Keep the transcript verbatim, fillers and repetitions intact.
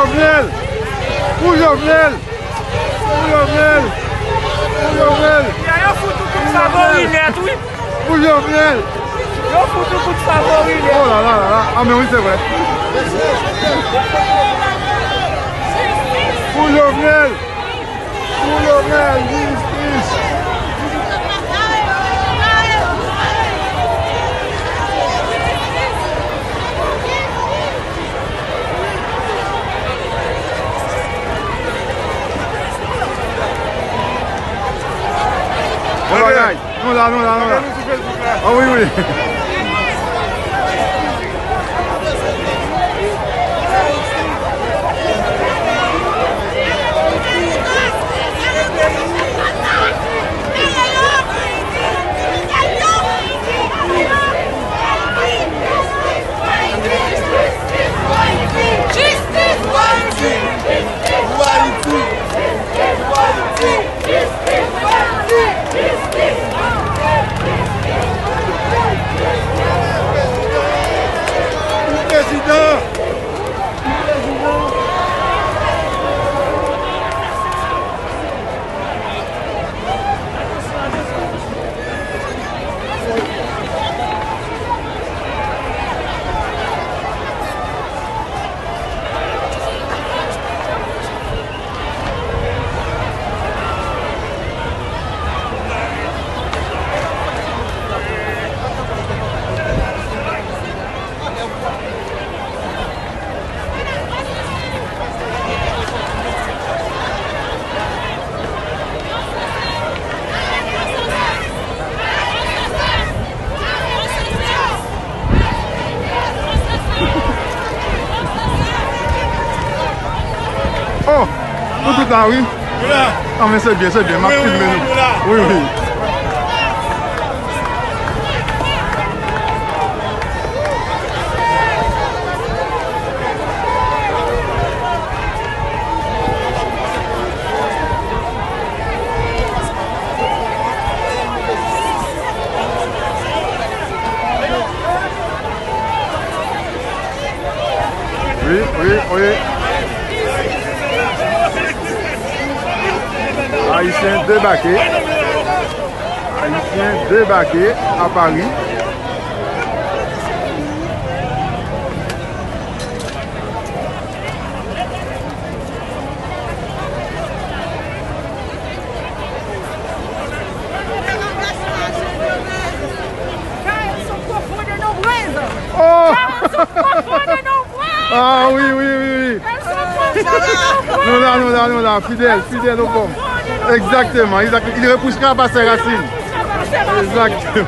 Jovenel! Pou Jovenel! Pou Jovenel! Pou Jovenel! Yo fout ou tout favori nèt, wi. Pou Jovenel! Yo fout ou tout favori nèt. Oh la la la la! Ah, men wi, se vre. Pou Jovenel! Pou Jovenel, jistis! Bon bagay. Nou la, nou la, nou la. Ah wi, wi. Prezidan! Oh! Nou tout la, wi. Ah, men se byen, se byen. M ap filme nou. Wi, wi. Wi, wi, wi. Ayisyen debake. Ayisyen debake a Pari. Oh! Ah wi, wi, wi, wi. Nou la, nou la, nou la. Fidèl, fidèl o fòm. Egzakteman, egzakteman. Il repoussera par ses racines. Egzakteman.